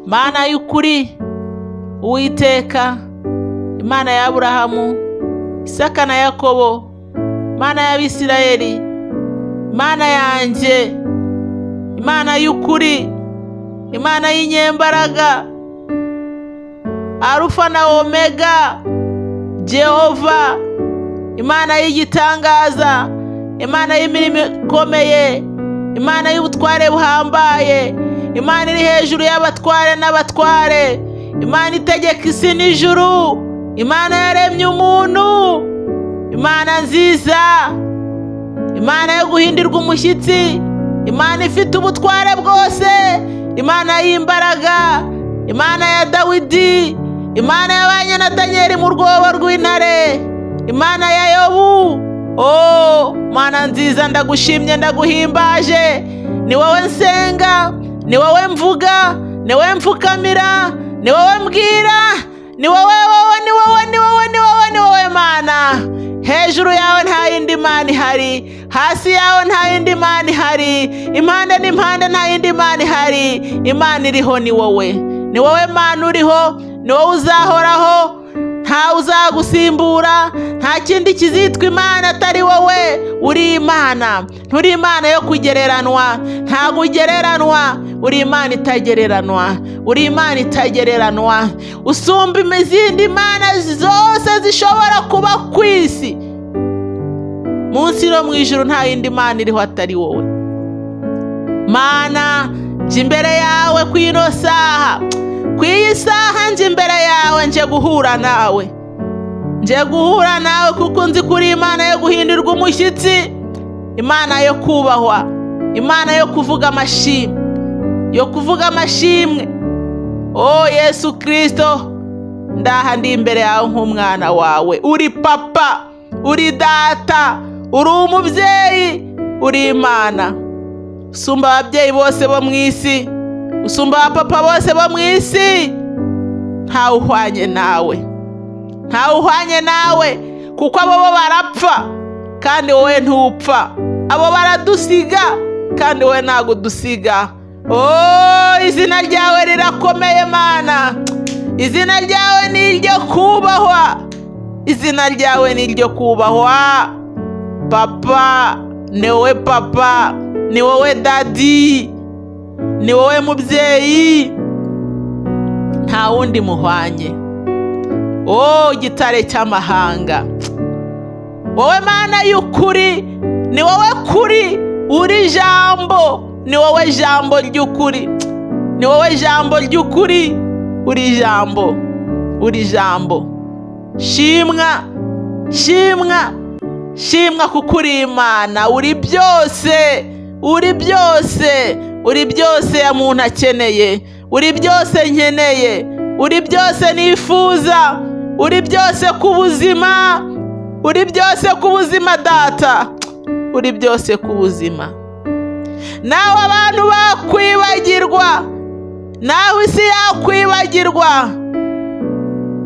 Mana y'ukuri, Uwiteka, Imana ya Aburahamu, Isaka na Yakobo, Mana y'Abisirayeli, Mana yanjye, Imana y'ukuri, Imana y'inyembaraga, Arufa na Omega, Jehova, Imana y'igitangaza, Imana y'imirimo ikomeye, Imana y'ubutware buhambaye, Imana iri hejuru y'abatware n'abatware, Imana itegeka isi n'ijuru, Imana yaremye umuntu, Imana nziza, Imana yo guhindirwa umushyitsi, Imana ifite ubutware bwose, Imana y'imbaraga, Imana ya Dawidi, Imana yabanye na Daniyeli mu rwobo rw'intare, Imana ya Yobu. Oh Mana nziza, ndagushimye, ndaguhimbaje. Ni wowe nsenga, ni wowe mvuga, ni wowe mfukamira, ni wowe mbwira, ni wowe, wowe, ni wowe, ni wowe, ni wowe, ni wowe Mana. Hejuru yawe nta yindi mana ihari, hasi yawe nta yindi mana ihari, impande n'impande nta yindi mana ihari. Imana iriho ni wowe, ni wowe Mana uriho, ni wowe uzahoraho, ntawe uzagusimbura, nta kindi kizitwa Imana atari wowe. Uri Imana, nturi Imana yo kugereranwa, ntabwo ugereranwa, uri Imana itagereranwa, uri Imana itagereranwa, usumba izindi mana zose zishobora kuba ku isi. Munsi no mu ijuru nta yindi mana iriho atari wowe. Mana, nje imbere yawe ku ino saha, ku iyi saha nje imbere yawe, nje guhura nawe, nje guhura nawe, kuko nzi ko uri Imana yo guhindirwa umushyitsi, Imana yo kubahwa, Imana yo kuvuga amashimwe, yo kuvuga amashimwe. O Yesu Kirisito, ndaha ndi imbere yawe nk'umwana wawe. Uri papa, uri data, uri umubyeyi, uri Imana. Usumba ababyeyi bose bo mu isi, usumba abapapa bose bo mu isi. Ntawe uhwanye nawe, ntawe uhwanye nawe, kuko abo bo barapfa kandi wowe ntupfa. Abo baradusiga kandi wowe ntabwo udusiga. Oh, izina ryawe rirakomeye Mana, izina ryawe ni iryo kubahwa, izina ryawe ni iryo kubahwa. Papa, ni wowe papa, ni wowe daddy, ni wowe mubyeyi, nta wundi muhwanye. Oh gitare cy'amahanga, wowe Mana y'ukuri, ni wowe kuri, uri jambo, ni wowe jambo ry'ukuri, ni wowe jambo ry'ukuri, uri jambo, uri jambo. Shimwa, shimwa, shimwa, kuko uri Imana, uri byose, uri byose, uri byose ya muntu akeneye, uri byose nkeneye, uri byose nifuza, uri byose ku buzima, uri byose ku buzima data, uri byose ku buzima. Nawe abantu bakwibagirwa, nawe isi yakwibagirwa,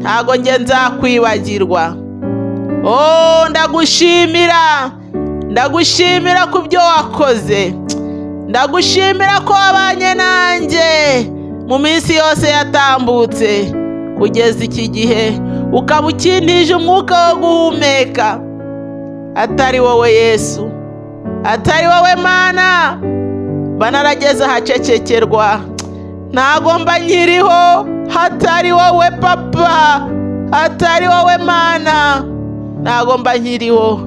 ntago njye nzakwibagirwa. Oh, ndagushimira, ndagushimira ku byo wakoze, ndagushimira ko wabanye nanjye mu minsi yose yatambutse kugeza iki gihe, ukaba ukintije umwuka wo guhumeka. Atari wowe Yesu, atari wowe Mana, mba narageze ahacecekerwa. Ntago mba nkiriho hatari wowe papa, hatari wowe Mana, ntago mba nkiriho.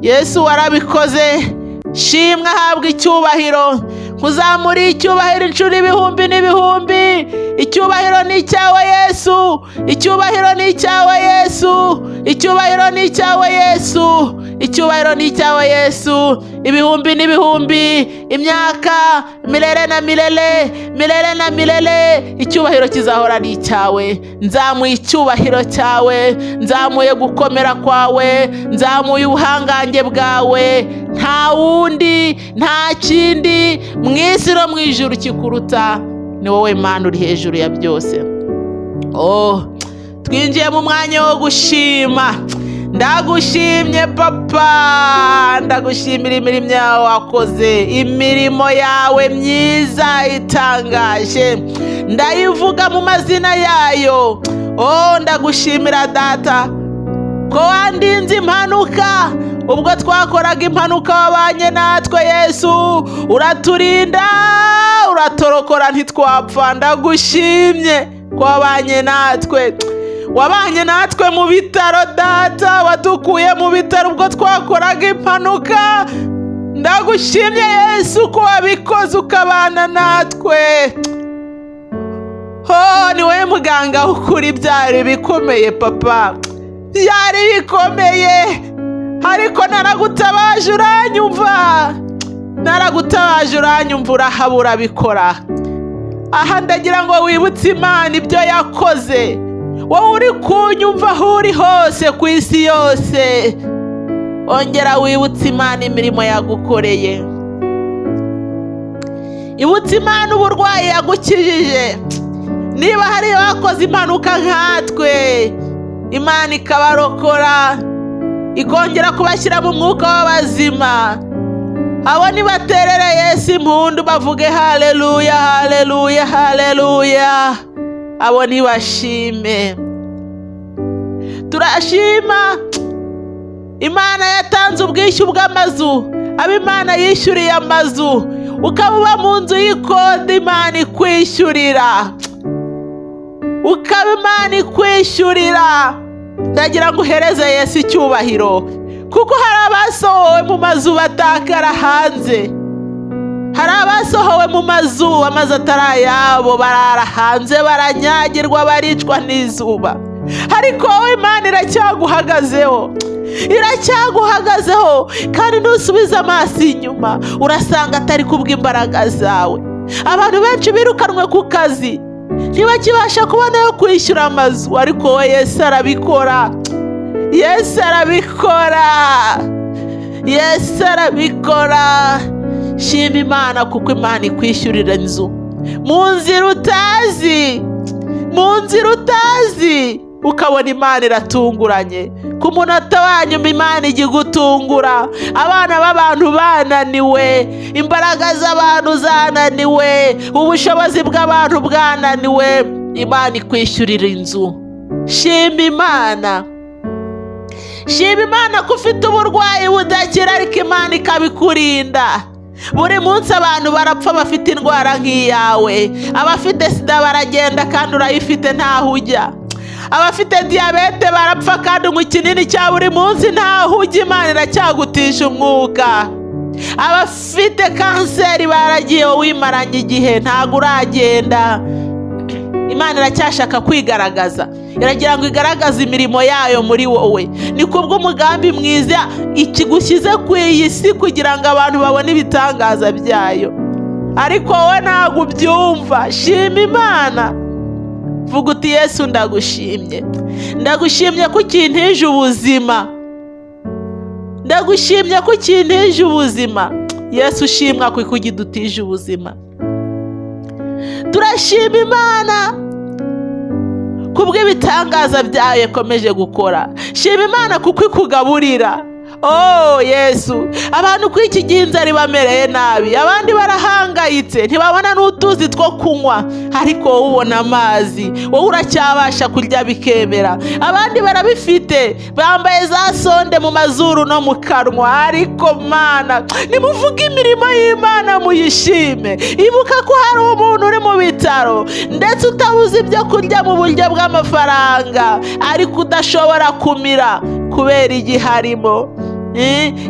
Yesu, warabikoze, shimwa, ahabwa icyubahiro. Nkuzamuriye icyubahiro inshuro ibihumbi n'ibihumbi. Icyubahiro ni icyawe Yesu, icyubahiro ni icyawe Yesu, icyubahiro ni icyawe Yesu, icyubahiro ni icyawe Yesu. Ibihumbi n'ibihumbi, imyaka milele na milele, milele na milele, icyubahiro kizahora ari icyawe. Nzamuye icyubahiro cyawe, nzamuye gukomera kwawe, nzamuye ubuhangange bwawe. Nta wundi, nta kindi mu isi no mu ijuru kikuruta, ni wowe Mana uri hejuru ya byose. Oh, twinjiye mu mwanya wo gushima. Ndagushimye papa, ndagushimira imirimo yawe wakoze, imirimo yawe myiza itangaje, ndayivuga mu mazina yayo. Oh, ndagushimira data ko wandinze impanuka. Ubwo twakoraga impanuka wabanye natwe Yesu, uraturinda, uratorokora, ntitwapfa. Ndagushimye ko wabanye natwe, wabanye natwe mu bitaro data, wadukuye mu bitaro ubwo twakoraga impanuka. Ndagushimye Yesu ko wabikoze ukabana natwe. Ho, ni wowe muganga w'ukuri. Byari bikomeye papa, byari bikomeye, ariko naragutabaje uranyumva, naragutabaje uranyumva, urahabura urabikora. Aha ndagira ngo wibutse Imana ibyo yakoze. Wowe uri kunyumva aho uri hose ku isi yose, ongera wibutse Imana imirimo yagukoreye. Ibutse Imana uburwayi yagukijije. Niba hari abakoze impanuka nkatwe, Imana ikabarokora, ikongera kubashyira mu mwuka w'abazima, abo nibaterere Yesu impundu, bavuge haleluya, haleluya, haleluya. Abo ntibashime. Turashima Imana yatanze ubwishyu bw'amazu. Abo Imana yishyuriye amazu, ukaba uba mu nzu y'ikode, Imana ikwishyurira, ukaba Imana ikwishyurira, ndagira ngo uhereze Yesu icyubahiro, kuko hari abasohowe mu mazu batakara hanze. Hari abasohowe mu mazu, amazu atari ayabo, barara hanze, baranyagirwa, baricwa n'izuba. Ariko wowe Imana iracyaguhagazeho, iracyaguhagazeho. Kandi ntusubize amaso inyuma, urasanga atari kubw'imbaraga zawe. Abantu benshi birukanwe ku kazi, ntibakibasha kubona yo kwishyura amazu, ariko wowe Yesu arabikora, Yesu arabikora, Yesu arabikora. Shima Imana kuko Imana ikwishyurira inzu mu nzira utazi, mu nzira utazi, ukabona Imana iratunguranye. Ku munota wa nyuma Imana ijya igutungura. Abana b'abantu bananiwe, imbaraga z'abantu zananiwe, ubushobozi bw'abantu bwananiwe, Imana ikwishyurira inzu. Shima Imana, shima Imana ko ufite uburwayi budakira, ariko Imana ikabikurinda. Buri munsi abantu barapfa bafite indwara nk'iyawe. Abafite sida baragenda, kandi urayifite ntaho ujya. Abafite diyabete barapfa, kandi unywa ikinini cya buri munsi, ntaho ujya, Imana iracyagutisha umwuka. Abafite kanseri baragiye, wowe wimaranye igihe ntabwo uragenda. Imana iracyashaka kwigaragaza, iragira ngo igaragaze imirimo yayo muri wowe. Ni kubw'umugambi mwiza ikigushyize ku iyi si, kugira ngo abantu babone ibitangaza byayo, ariko wowe ntabwo ubyumva. Shima Imana, vuga uti: "Yesu, ndagushimye, ndagushimye ko ukintije ubuzima, ndagushimye ko ukintije ubuzima." Yesu ushimwa kuko ugidutije ubuzima. Turashima Imana kubw'ibitangaza byayo ikomeje gukora. Shima Imana kuko ikugaburira. Oh Yesu, abantu kuri iki gihe inzara ibamereye nabi, abandi barahangayitse, ntibabona n'utuzi two kunywa, ariko wowe ubona amazi, wowe uracyabasha kurya bikemera. Abandi barabifite, bambaye za sonde mu mazuru no mu kanwa, ariko Mana, nimuvuge imirimo y'Imana muyishime. Ibuka ko hari umuntu uri mu bitaro, ndetse utabuze ibyo kurya mu buryo bw'amafaranga, ariko udashobora kumira kubera igihe arimo.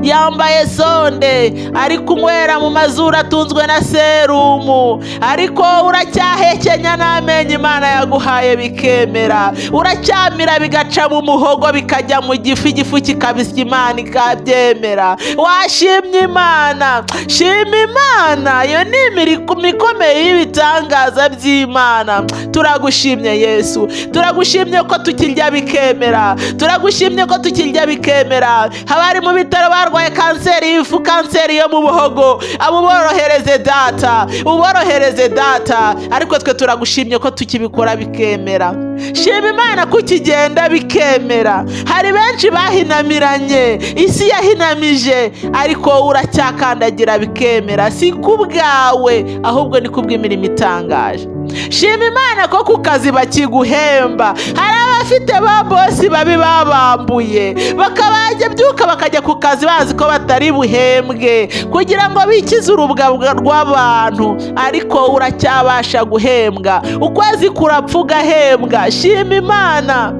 Yambaye sonde, ari kunywera mu mazuru, atunzwe na serumu, ariko uracyahekenya n'amenyo Imana yaguhaye bikemera, uracyamira bigaca mu muhogo bikajya mu gifu, igifu kikabisya, Imana ikabyemera. Washimye Imana, shima Imana. Iyo ni imirimo ikomeye y'ibitangaza by'Imana. Turagushimye Yesu, turagushimye ko tukirya bikemera, turagushimye ko tukirya bikemera. Abari mu bitaro barwaye kanseri y'ifu, kanseri yo mu muhogo, abo uborohereze data, uborohereze data. Ariko twe Turagushimye ko tukibikora bikemera. Shima Imana ko ukigenda bikemera. Hari benshi bahinamiranye, isi yahinamije, ariko wowe uracyakandagira bikemera. Si ku bwawe, ahubwo ni kubw'imirimo itangaje. Shima Imana ko ku kazi bakiguhemba. Hari abafite ba boss babi babambuye, bakabajya byuka bakajya ku kazi bazi ko batari buhembwe kugira ngo bikize urubwa rw'abantu, ariko uracyabasha guhembwa. Ukwezi kurapfa ugahembwa. Shima Imana.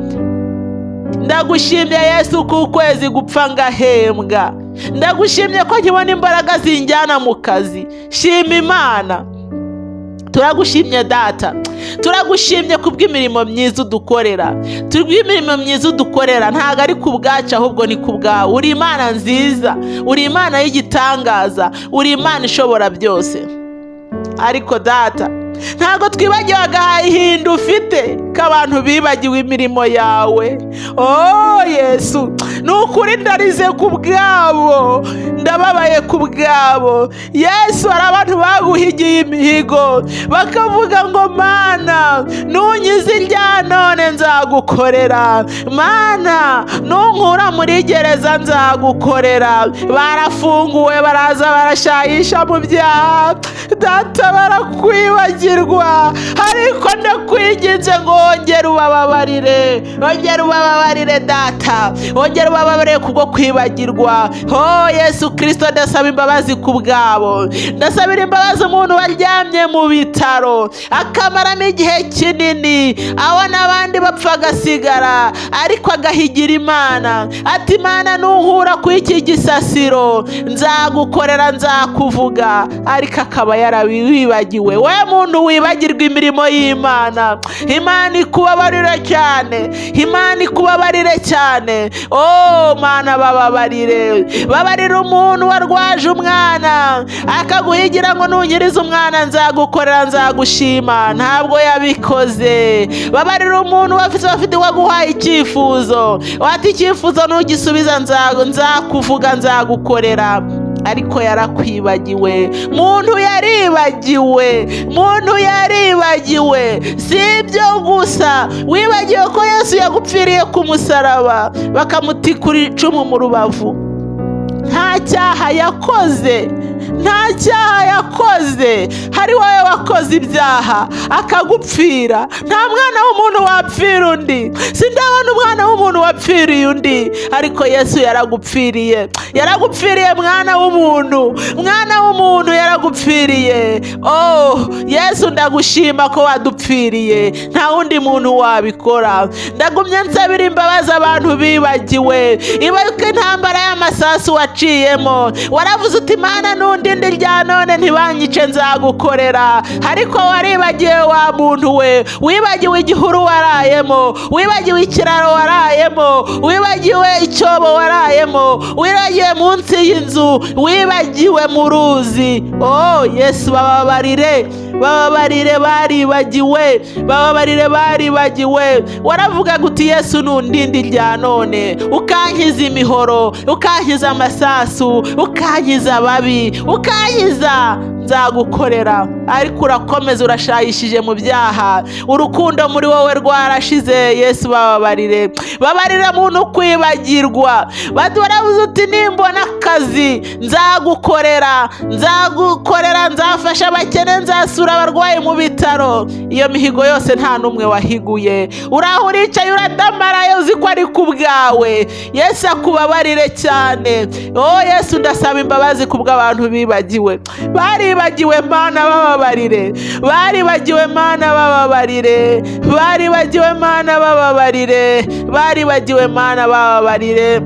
Ndagushimye Yesu ko ukwezi gupfa ngahembwa. Ndagushimye ko nkibona imbaraga zinjyana mu kazi. Shima Imana. Turagushimye Data, turagushimye kubw'imirimo myiza udukorera. Kubw'imirimo myiza udukorera, ntabwo ari ku bwacu, ahubwo ni ku bwawe. Uri Imana nziza, uri Imana y'igitangaza, uri Imana ishobora byose. Ariko Data, ntabwo twibagiwe agahinda ufite k'abantu bibagiwe imirimo yawe. Oh Yesu, ni ukuri ndarize ku bwabo, ndababaye ku bwabo. Yesu, hari abantu baguhigiye imihigo bakavuga ngo: "Mana, nunkiza irya none nzagukorera. Mana, nunkura muri gereza nzagukorera." Barafunguwe, baraza barashayisha mu byaha. Data, barakwibagirwa. Ariko ndakwinginze ngo wongere ubababarire, wongere ubababarire Data, wongere ubababarire kubwo kwibagirwa. Oh Yesu Kirisito, ndasaba imbabazi ku bwabo. Ndasabira imbabazi umuntu waryamye mu bitaro akamaramo igihe kinini, abona abandi bapfa agasigara, ariko agahigira Imana ati: "Imana, nunkura ku iki gisasiro nzagukorera, nzakuvuga." Ariko akaba yarabiwibagiwe. We muntu wibagirwa imirimo y'Imana, Imana ikubabarire cyane, Imana ikubabarire cyane. Oh Mana, bababarire. Babarire umuntu warwaje umwana akaguhigira ngo: "Nunkiriza umwana nzagukorera, nzagushima." Ntabwo yabikoze. Babarira umuntu wafite waguhaye icyifuzo, wati: "Icyifuzo nugisubiza nzakuvuga, nzagukorera." Ariko yarakwibagiwe. Muntu yaribagiwe, muntu yaribagiwe. Si ibyo gusa, wibagiwe ko Yesu yagupfiriye ku musaraba, bakamutikura icumu mu rubavu. Nta cyaha yakoze, nta cyaha yakoze. Hari wowe wakoze ibyaha akagupfira. Nta mwana w'umuntu wapfira undi, sindabona umwana w'umuntu wapfiriye undi, ariko Yesu yaragupfiriye, yaragupfiriye mwana w'umuntu, mwana w'umuntu yaragupfiriye. Oh Yesu, ndagushima ko wadupfiriye, nta wundi muntu wabikora. Ndagumye nsabira imbabazi abantu bibagiwe. Ibaruka intambara y'amasasu waciyemo, waravuze uti: "Imana, nundinde irya none ntibanyice nzagukorera." Ariko waribagiwe wa muntu we. Wibagiwe igihuru warayemo, wibagiwe ikiraro warayemo, wibagiwe icyobo warayemo, wibagiwe munsi y'inzu, wibagiwe mu ruzi. Oh Yesu, bababarire, bababarire, baribagiwe, bababarire, baribagiwe. Waravugaga uti: "Yesu, nundinde irya none, ukankiza imihoro, ukankiza amasasu, ukankiza ababi, ukankiza, nzagukorera." Ariko urakomeza urashayishije mu byaha, urukundo muri wowe rwarashize. Yesu, bababarire, babarire muntu kwibagirwa. Waravuze uti: "Nimbona akazi nzagukorera, nzagukorera, nzafasha abakene, nzasura abarwayi mu bitaro." Iyo mihigo yose nta n'umwe wahiguye. Uraho uricaye uradamaraye, uzi ko ari ku bwawe. Yesu akubabarire cyane. Oh Yesu, ndasaba imbabazi ku bw'abantu bibagiwe, baribagiwe. Mana, bababarire. Baribagiwe, Mana, bababarire. Baribagiwe, Mana, bababarire. Baribagiwe, Mana, bababarire.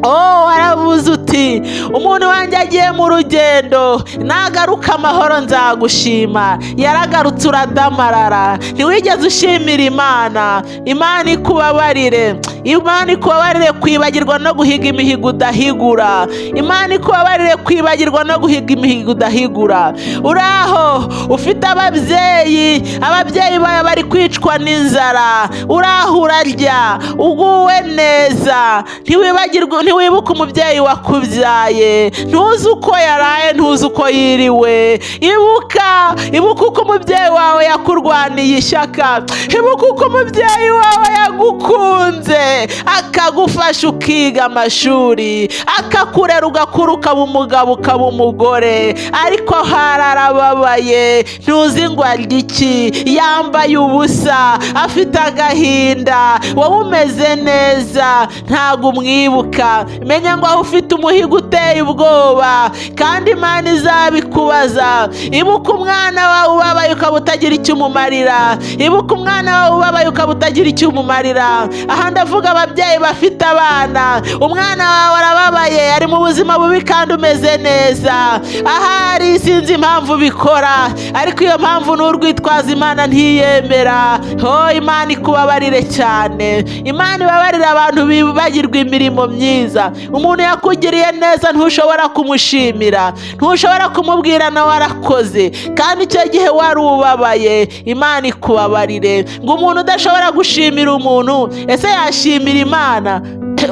Oh, waravuze uti: "Umuntu wanjye agiye mu rugendo, nagaruka amahoro nzagushima." Yaragarutse uradamarara, ntiwigeze ushimira Imana. Imana ikubabarire, Imana ikubabarire kwibagirwa no guhiga imihigo udahigura. Imana ikubabarire kwibagirwa no guhiga imihigo udahigura. Uraho ufite ababyeyi, ababyeyi bawe bari kwicwa n'inzara, uraho urarya uguwe neza, ntiwibagirwe, ntiwibuke umubyeyi wakubyaye. wakubyaye, ntuzi uko yaraye, ntuzi uko yiriwe. Ibuka, ibuka uko umubyeyi wawe yakurwaniye ishyaka, ibuka uko umubyeyi wawe yagukunze, akagufasha ukiga amashuri, akakurera ugakura ukaba umugabo ukaba umugore, ariko hararababaye, ntuzi ngo arya iki, yambaye ubusa, afite agahinda, wowe umeze neza, ntabwo umwibuka. Menya ngo aho ufite umuhigo uteye ubwoba, kandi Imana izabikubaza. Ibuka umwana wawe ubabaye ukaba utagira icyo umumarira, ibuka umwana wawe ubabaye ukaba utagira icyo umumarira. Aha ndavuga ababyeyi bafite abana, umwana wawe arababaye, ari mu buzima bubi kandi umeze neza, ahari sinzi impamvu bikora, ariko iyo mpamvu ni urwitwazo, Imana ntiyemera. Ho Imana ikubabarire cyane, Imana ibabarire abantu bibagirwa imirimo myiza. Umuntu yakugiriye neza ntushobora kumushimira, ntushobora kumubwira nawe warakoze, kandi icyo gihe wari ubabaye. Imana ikubabarire. Ngo umuntu udashobora gushimira umuntu, ese yashimira Imana?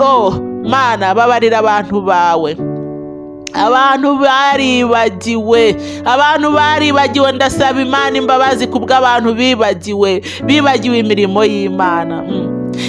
Oh Mana, babarira abantu bawe. Abantu baribagiwe, abantu baribagiwe. Ndasaba Imana imbabazi kubw'abantu bibagiwe, bibagiwe imirimo y'Imana.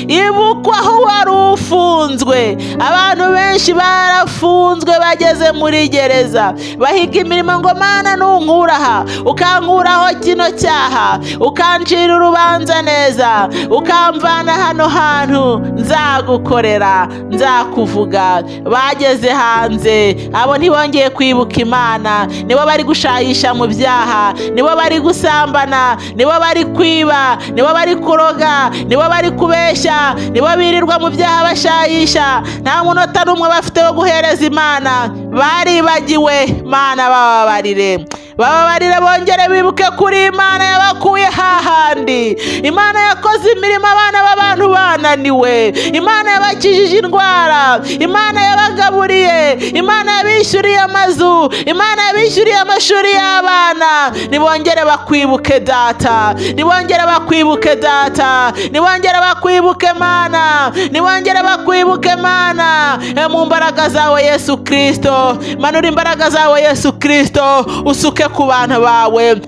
Ibuka aho wari ufunzwe. Abantu benshi barafunzwe bageze muri gereza, bahiga imirimo ngo Mana nunkuraha, ukankuraho kino cyaha, ukancira urubanza neza, ukamvana hano hantu, nzagukorera, nzakuvuga. Bageze hanze abo ntibongeye kwibuka Imana, nibo bari gushayisha mu byaha, nibo bari gusambana, nibo bari kwiba, nibo bari kuroga, nibo bari kubeshya, nibo birirwa mu byaha bashayisha, nta munota n'umwe bafite wo guhereza Imana. Baribagiwe. Mana bababarire, bababarire, bongere bibuke kuri Imana yabakuye hahandi. Imana yakoze imirimo abana b'abantu bananiwe, Imana yabakijije indwara, Imana yabagaburiye, Imana yabishyuriye amazu, Imana yabishyuriye amashuri y'abana. Nibongere bakwibuke Data, nibongere bakwibuke Data, nibongere bakwibuke Mana, nibongere bakwibuke Mana. Mu mbaraga zawe Yesu Kristo, manura imbaraga zawe Yesu Kristo, usuke ku bantu bawe.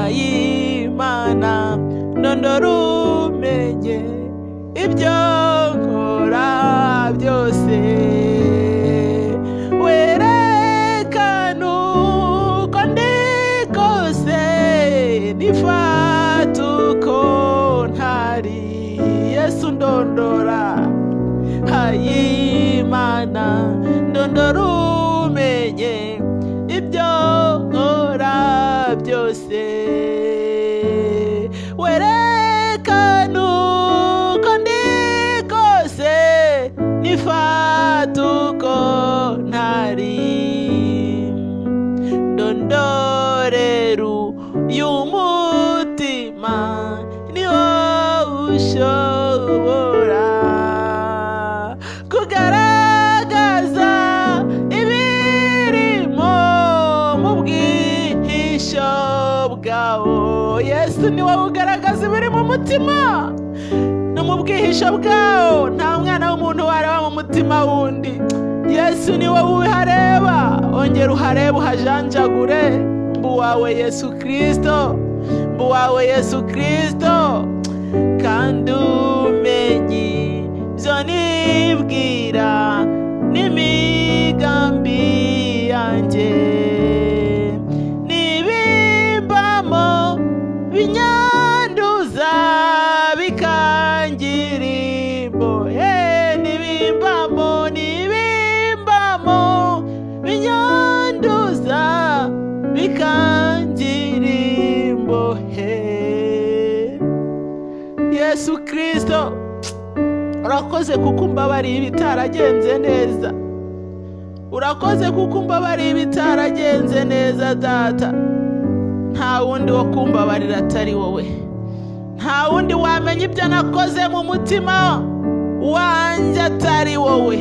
Ayimana nondorumenye ibyo nkora byose, werekane uko ndi kose, nifata uko ntari. Yesu ndondora, Ayimana ndondorumenye ibyo nkora byose, werekane uko ndi kose, nifata uko ntari. Ndondoreru y'umutima niwo ushobora kugaragaza ibirimo mu bwihisho bwawo. Yesu ni wowe ugaragaza ibiri mu mutima no mu bwihisho bwawo. Nta mwana w'umuntu wareba mu mutima wundi. Yesu ni wowe uhareba, ongera uharebe, uhajanjagure. Mbu wawe Yesu Kristo, mbu wawe Yesu Kristo, kandi umenye ibyo nibwira n'imigambi yanjye, nibimbamo binyanduza bikangira imbohe, nibimbamo, nibimbamo binyanduza bikangira imbohe. Yesu Kristo urakoze kuko umbabariye ibitaragenze neza, urakoze kuko umbabariye ibitaragenze neza Data. Nta wundi wo kumbabarira atari wowe, nta wundi wamenya ibyo nakoze mu mutima wanjye atari wowe.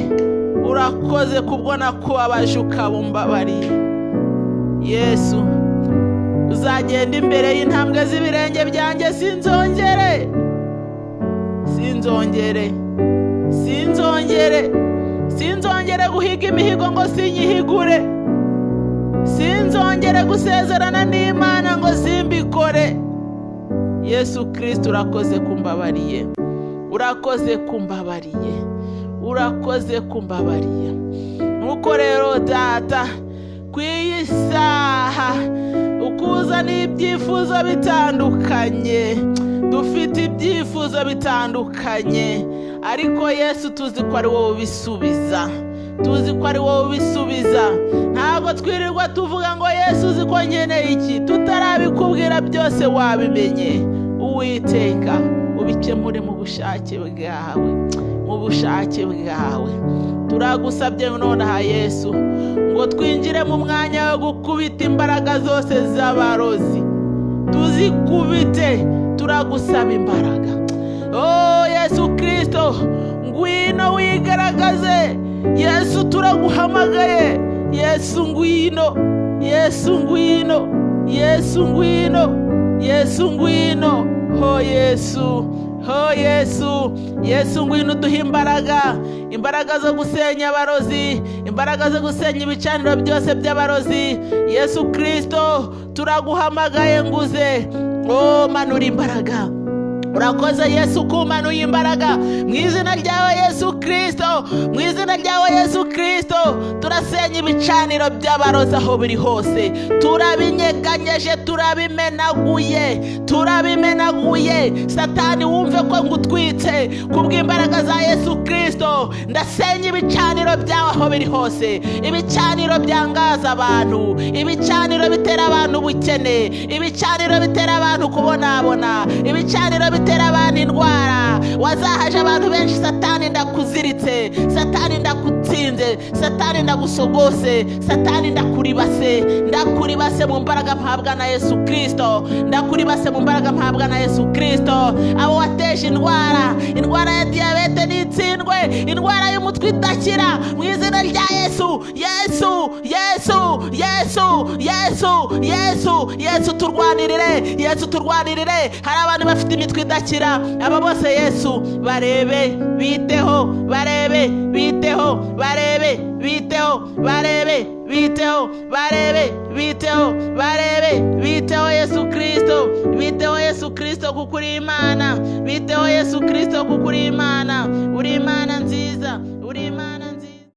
Urakoze kubwo nakubabaje ukaba umbabariye. Yesu uzagenda imbere y'intambwe z'ibirenge byanjye, sinzongere, sinzongere, sinzongere, Sinzongere guhiga imihigo ngo sinyihigure. Sinzongere gusezerana n'Imana ngo simbikore. Yesu Kristo, urakoze kumbabariye, urakoze kumbabariye, urakoze kumbabariye. Nuko rero Data, ku iyi saha ukuzana ibyifuzo bitandukanye, dufite ibyifuzo bitandukanye, ariko Yesu tuzi ko ari wowe ubisubiza, tuzi ko ari wowe ubisubiza. Ntabwo twirirwa tuvuga ngo Yesu uzi ko nkeneye iki, tutarabikubwira byose wabimenye. Uwiteka, ubikemure mu bushake bwawe, mu bushake bwawe. Turagusabye nonaha Yesu ngo twinjire mu mwanya wo gukubita imbaraga zose z'abarozi, tuzikubite. Turagusaba imbaraga. Oh Yesu Kristo, ngwino wigaragaze. Yesu turaguhamagaye. Yesu ngwino, Yesu ngwino, Yesu ngwino, Yesu ngwino. Ho Yesu, ho Yesu, Yesu ngwino uduhe imbaraga, imbaraga zo gusenya abarozi, imbaraga zo gusenya ibicaniro byose by'abarozi. Yesu Kristo turaguhamagaye nguze, oh manura imbaraga. Urakoze Yesu kumanuye imbaraga mu izina ryawe Yesu Kristo, mu izina ryawe Yesu Kristo. Turasenya ibicaniro by'abarozi aho biri hose, turabinyeganyeje, turabimenaguye, turabimenaguye. Satani wumve ko ngutwitse kubw'imbaraga za Yesu Kristo. Ndasenya ibicaniro byawe aho biri hose, ibicaniro byangaza abantu, ibicaniro bitera abantu ubukene, ibicaniro bitera abantu kubonabona, ibicaniro bitera abantu indwara. Wazahaje abantu benshi. Satani ndakuziritse, Satani ndakutsinze, Satani ndagusogose, Satani ndakuribase, ndakuribase mu mbaraga mpabwa na Yesu Kristo, ndakuribase mu mbaraga mpabwa na Yesu Kristo. Abo wateje indwara, indwara ya diyabete n'itsindwe, indwara y'umutwe idakira, mu izina rya Yesu. Yesu, Yesu, Yesu, Yesu, Yesu, Yesu turwanirire, Yesu turwanirire. Hari abantu bafite imitwe idakira, aba bose Yesu barebe, biteho, barebe, biteho, barebe, biteho, barebe, biteho, barebe, biteho, barebe, biteho Yesu Kristo, biteho Yesu Kristo kuko uri Imana, biteho Yesu Kristo kuko uri Imana, uri Imana nziza, uri Imana.